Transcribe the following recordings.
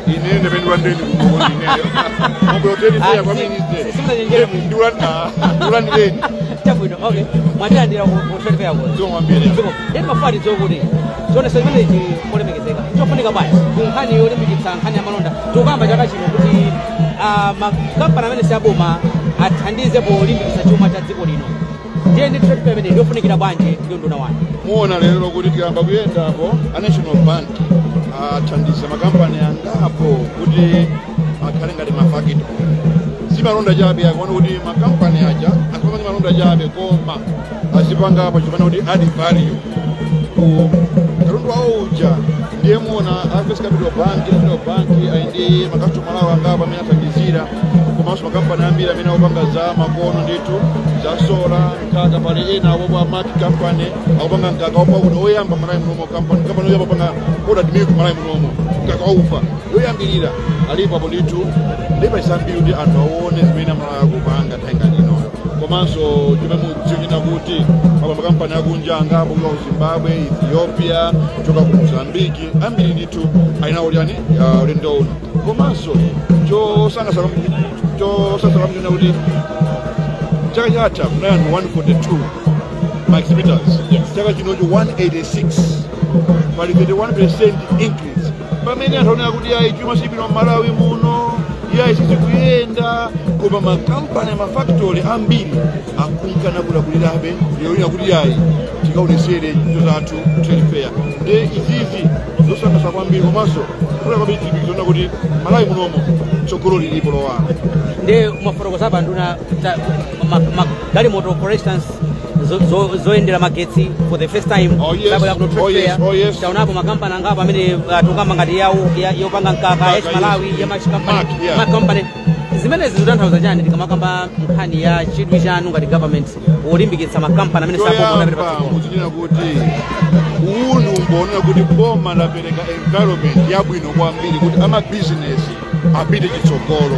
Ine ndipendwa ndeni kumokoneyo. Moboteni fair kwa minister. Ndikulandireni. Chabwino, okay. Mwatilandira ku trade fair ko. Zomwambire. Ndeti mafati zokuti chionetso chimenechi molemekezeka chofunika bwanji ku nkhani yolimbikitsa nkhani ya malonda? Tikukamba chaka chino kuti makampani amene si aboma athandize polimbikitsa chuma cha dziko lino. Ndiye ndi trade fair imene ndiofunikira bwanji ndi unduna wanu? Muona lero kuti tikayamba kuyendapo, a National Bank athandiza makampani angapo kuti akhale ngati mafactory. Si malonda chabe, akuona kuti makampani aja asapanga malonda chabe, koma azipanga pa chipana kuti add value ku katundu wawo uja. Ndiye muona a First Capital Bank, National Bank ali ndi makasitomala awo angapo amene athandizira, komanso makampani ambiri amene akupanga za makono ndithu, za solar, mkaka. Pali ena awopo a Mark Company akupanga mkaka wapauda oyamba Malawi munomo, kampani oyamba panga powdered milk Malawi munomo, mkaka waufa yoyambirira alipo apo ndithu. Ndipayisa ambiri kuti anthu aone zimene Amalawi akupanga nthawi ngati inoyo. Komanso chomwe mudziwe kuti papa makampani akunja angapo kuchoka ku Zimbabwe, Ethiopia, kuchoka ku Mozambique, ambiri ndithu ali nawo liyani ulendo uno. Komanso chosangalatsa kwambiri kuti chaka chatha kunali anthu 142 ma exhibitors. Chaka chinocho 186, pali 31% increase, pamene anthu aonera kuti ayi, chuma sipino m'Malawi muno, yayi, sizikuyenda, koma makampani, amafactory ambiri akunkana kulakulirabe lero lina kuti yayi, tikaonesere ntchito zathu trade fair. Ndi izizi zosangalatsa kwambiri, komanso kula kwambiri chilimbikitso kuti Malawi munomo tsogolo lilipo lowala. Ndi mwafotokoza pa nduna galimoto, for instance, zoyendera magetsi for the first time Oh, yes. zabwera kuno trade Oh, yes. fair. Oh, yes. Taonapo makampani angapo amene tikukamba ngati yopanga mkaka. Mkaka, H Malawi, yes. ya March Company. Mark, yeah. Mark Company. Zimenezi zikutanthauza chani tikamakamba nkhani ya chidwi chanu ngati government polimbikitsa makampani amene saboma apite Choyamba, patsogolo? muzinena kuti uwu ndi umboni kuti boma lapereka environment yabwino kwambiri kuti amabizinesi apite chitsogolo,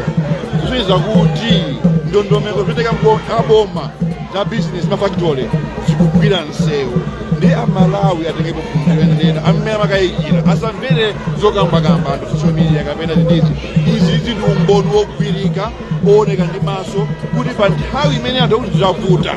kusonyeza kuti ndondomeko zopereka aboma za business, mafactory, zikugwira msewu. Ndi Amalawi atengepo phunziro ena amene amakayikira, asamvere zokambakamba anthu social media kapena zindizi. Izi ndi umboni wogwirika, ooneka ndi maso, kuti pa nthawi imene anthu akuti zavuta,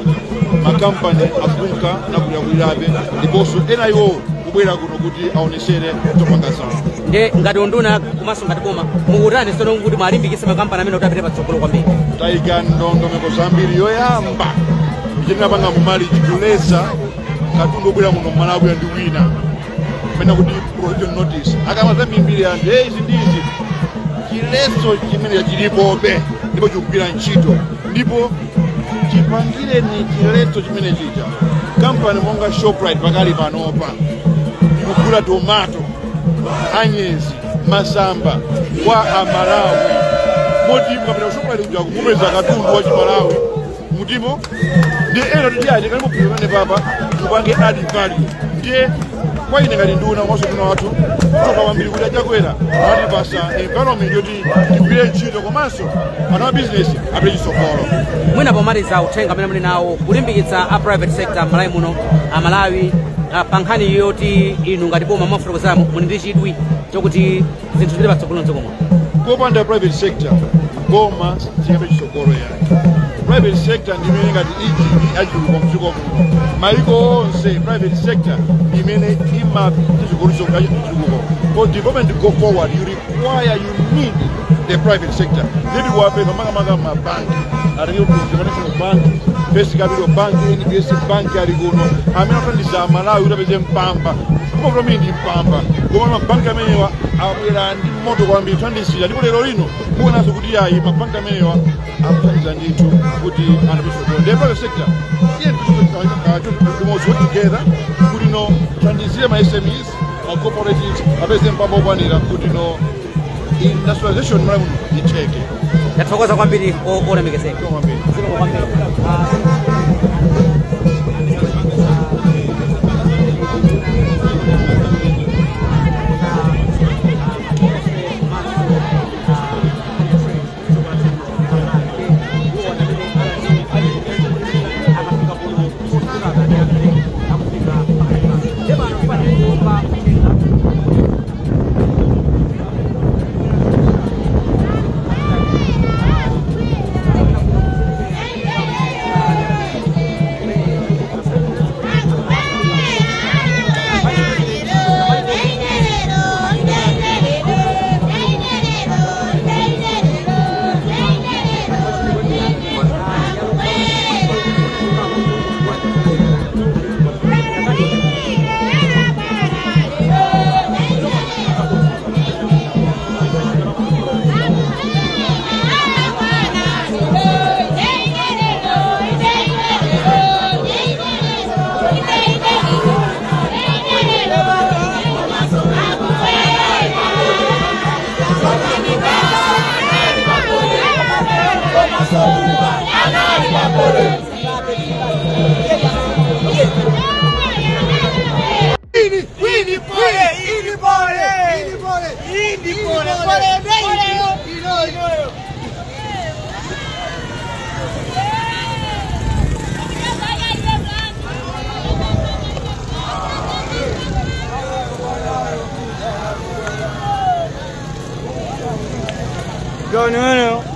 makampani akunka nakulirakulirabe, ndiponso ena iwo kubwera kuno kuti aonesere zopanga zawo. Nde ngati unduna komanso ngati boma mukutani sono kuti mwalimbikitse makampani amene kuti apite patsogolo kwambiri? Tayika ndondomeko zambiri. Yoyamba ichitinapanga mumali chikuleza katundu obwera muno Mmalawi ndi wina pena kuti prohibition notice akama zambirimbiri anthu, hey, izi ndizi chiletso chimene chilipobe ndipo chikugwira ntchito. Ndipo chipangireni chiletso chimene chija, kampani monga Shoprite pakali panopa ikugula tomato, anyezi, masamba kwa Amalawi, moti mukapita ku Shoprite kuja kumupeza katundu wa Chimalawi mutimo. Ndiye ena titi ayi, tikalipo pamene papa mupange add value. Ndiye kwa ine ngati nduna komanso nduna wathu, toka kwambiri kuti achakwera anatipasa environment yoti tigwire ntchito, komanso anthu a business apite chitsogolo. Mwina pomaliza, uthenga amene muli nawo kulimbikitsa a private sector m'Malawi muno, Amalawi, pa nkhani yoti inu ngati boma mwafotokozera muli ndi chidwi chokuti zinthu zipite patsogolo mdziko muno? Kopanda private sector, boma singapite chitsogolo yake. Private sector ndi imene ngati injini yachitukuko mdziko muno. Maiko onse, private sector ndi imene imapita chitukuko. For development to go forward, you require, you need the private sector. Nditi kuwapempha makamaka mabanki atenge ku National Bank, First Capital Bank, NBS Bank ali kuno, amene athandiza Amalawi kuti apeze mpamba. Koma kuti ndi mpamba, koma mabanki amenewa abwera ndi moto kwambiri kuthandizira. Ndipo lero lino muonanso kuti ayi, mabanki amenewa akuthandiza ndithu kuti anthu apite. Ndiye private sector, iye limodzi, work together kuti no thandizire ma SMEs, ma cooperatives apeze mpamba okwanira kuti no industrialization Malawi muno itheke. Ndathokoza kwambiri, olemekezeka. Kwambiri. Zikomo kwambiri. Akafika kuno. No.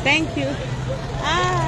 Thank you. Ah.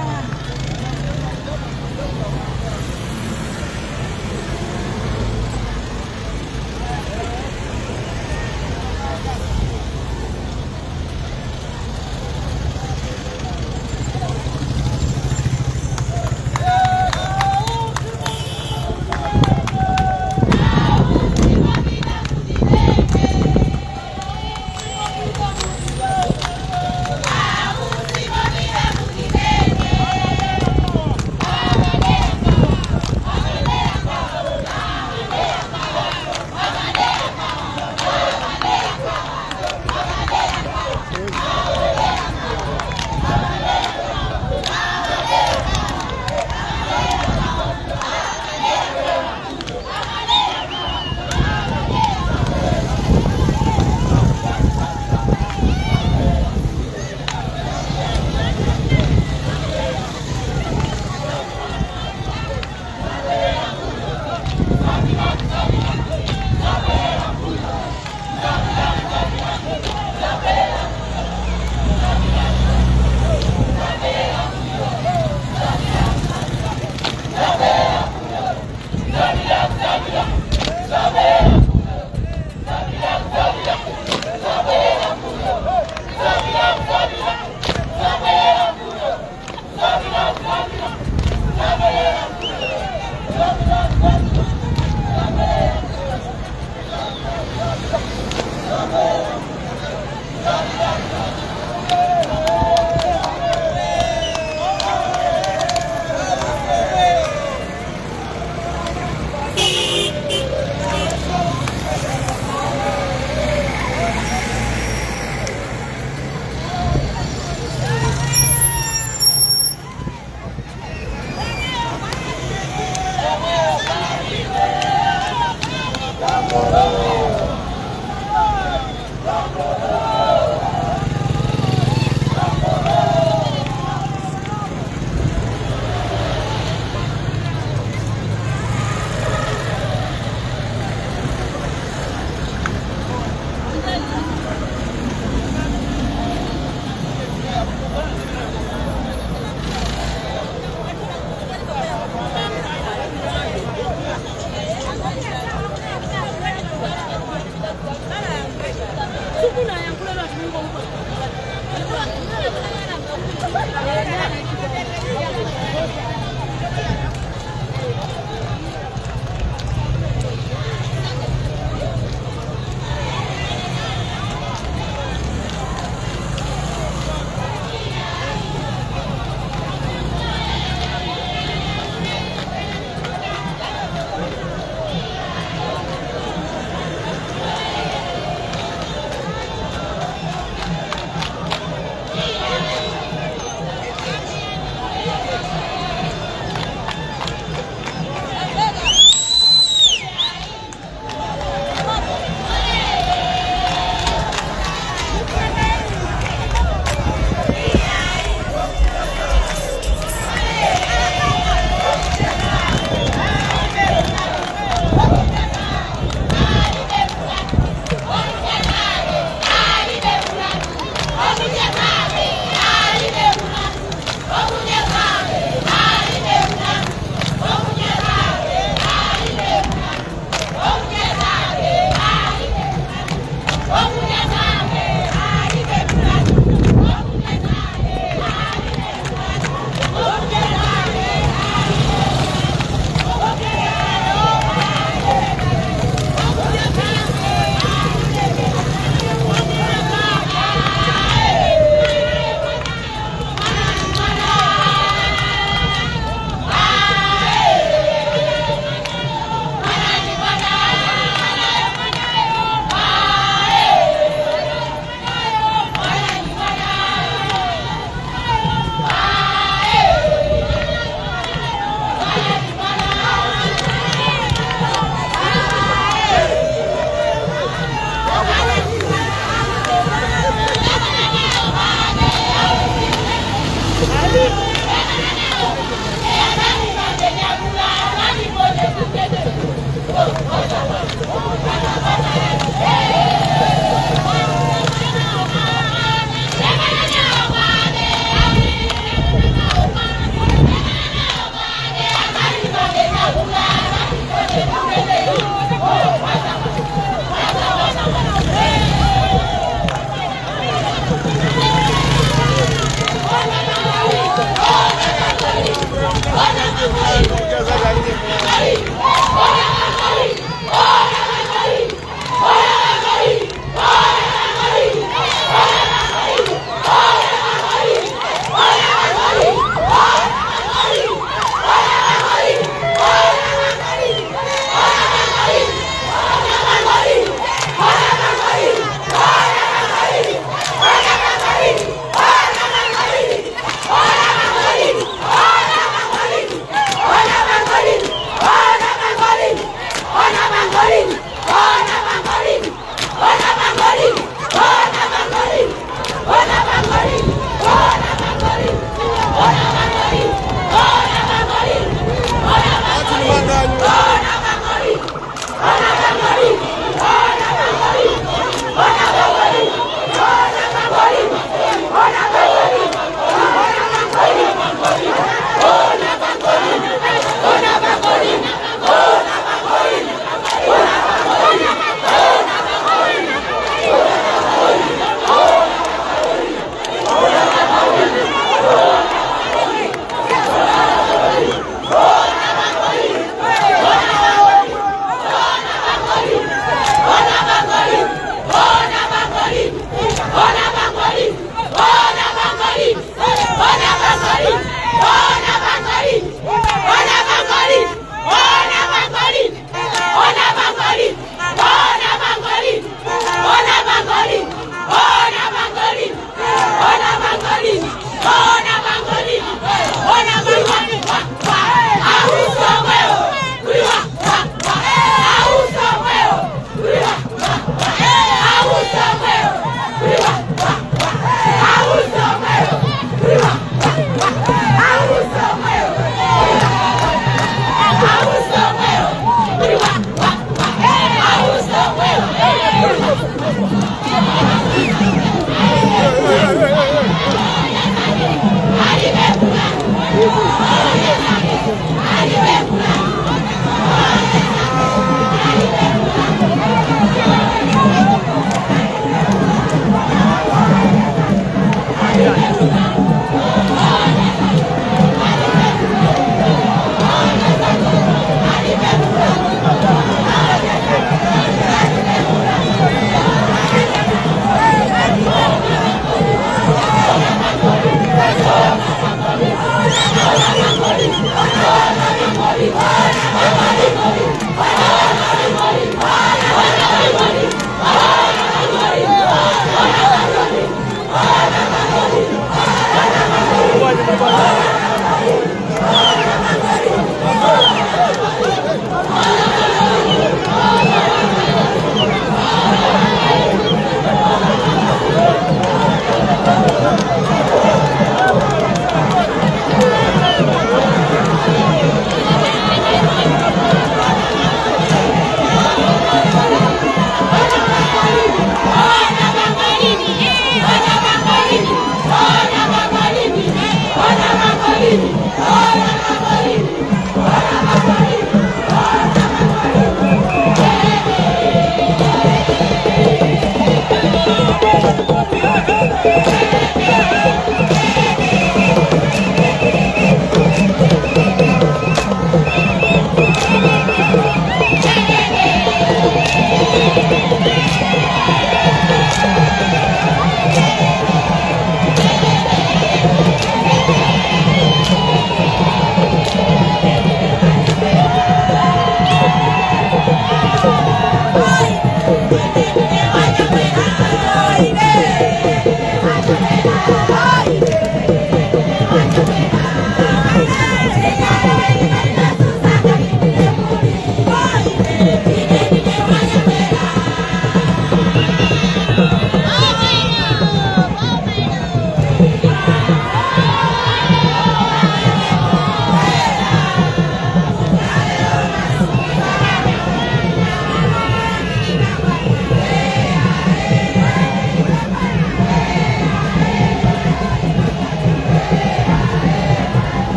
Thank you.